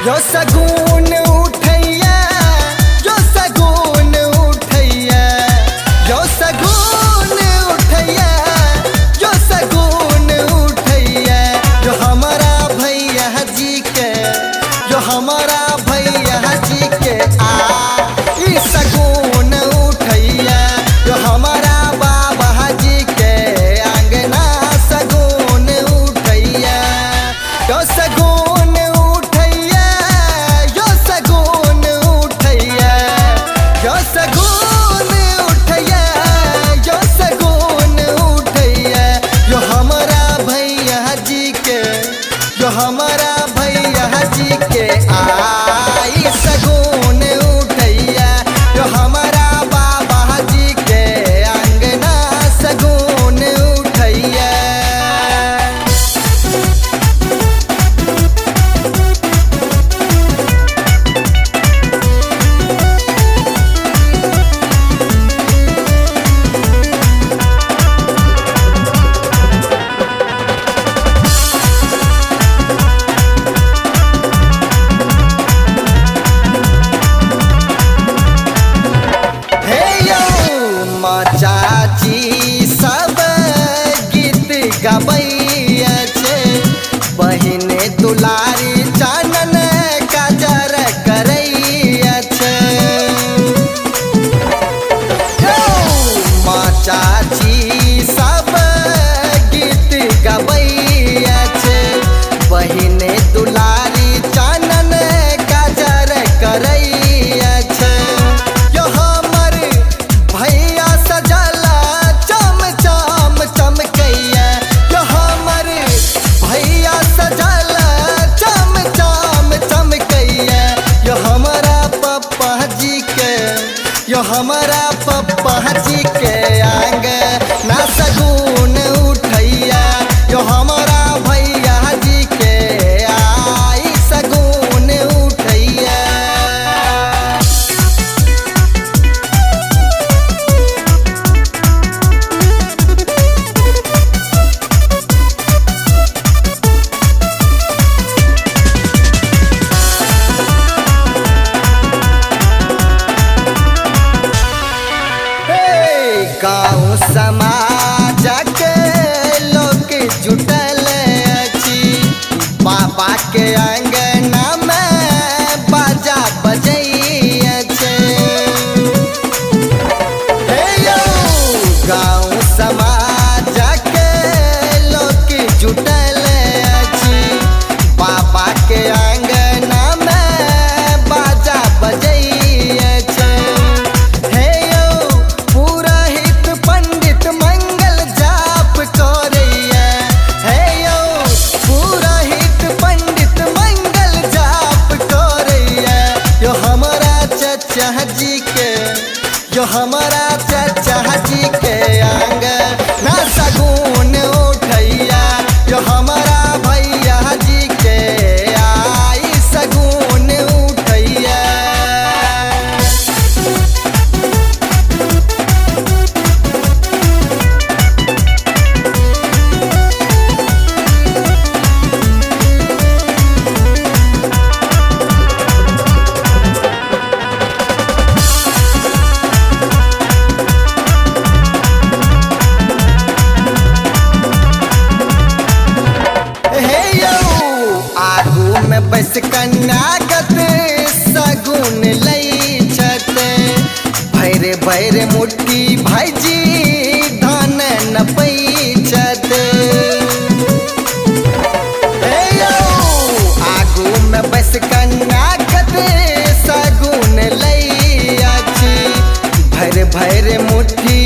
जो सगुन उठैया, जो सगुन उठैया, जो सगुन उठैया, जो सगुन उठैया, जो हमारा भैया जी के, जो हमारा भैया जी के आ ई सगुन उठैया, जो हमारा बाबा जी के अंगना सगुन उठैया, जो सगुन उठैया, जो सगुन उठैया, जो सगुन उठैया, जो सगुन उठैया, जो हमारा भैया जी के, जो हमारा भैया जी के आई सगुन उठैया, जो हमारा बाबा जी के अंगना सगुन उठैया। हे यौ माँ चाची सब गीत गबैया छे, बहिने दुलारी चानन काजर करैया छे। यौ माँ चाची सब गीत गबैया छे, बहिने दुलारी चानन काजर करैया छे। यो हमर भैया सजला चम चम चमकैया, यो हमर भैया सजला चम चम चमकैया, यो हमारा पप्पा जी के, यो हमारा पप्पा जी के आंग ना सगुन उठैया, यो हमारा भैया जी के आई सगुन उठैया। हे गाँव समाज के लोग जुटल अछि, बाबा के अंगना में बाजा बजैया छे। हे यौ गाँव समाज के लोग जुटल अछि, बाबा के अंगना में बाजा बजैया छे। हे यौ पुरोहित पंडित मंगल जाप करैया, हे यौ पुरोहित पंडित मंगल जाप करैया, यो हमारा चचा जी के, यो हमारा चचा जी के अंग ना सगुन उठैया, यो हमारा भैया जी के आई सगुन उठैया। हे यौ आगू में बस कन्यागत सगुन लै छते, भैरे भैरे मुट्ठी भाईजी धान नपै छते। हे यौ आगू में बस कन्यागत सगुन लै अछि, भैरे भैरे मुट्ठी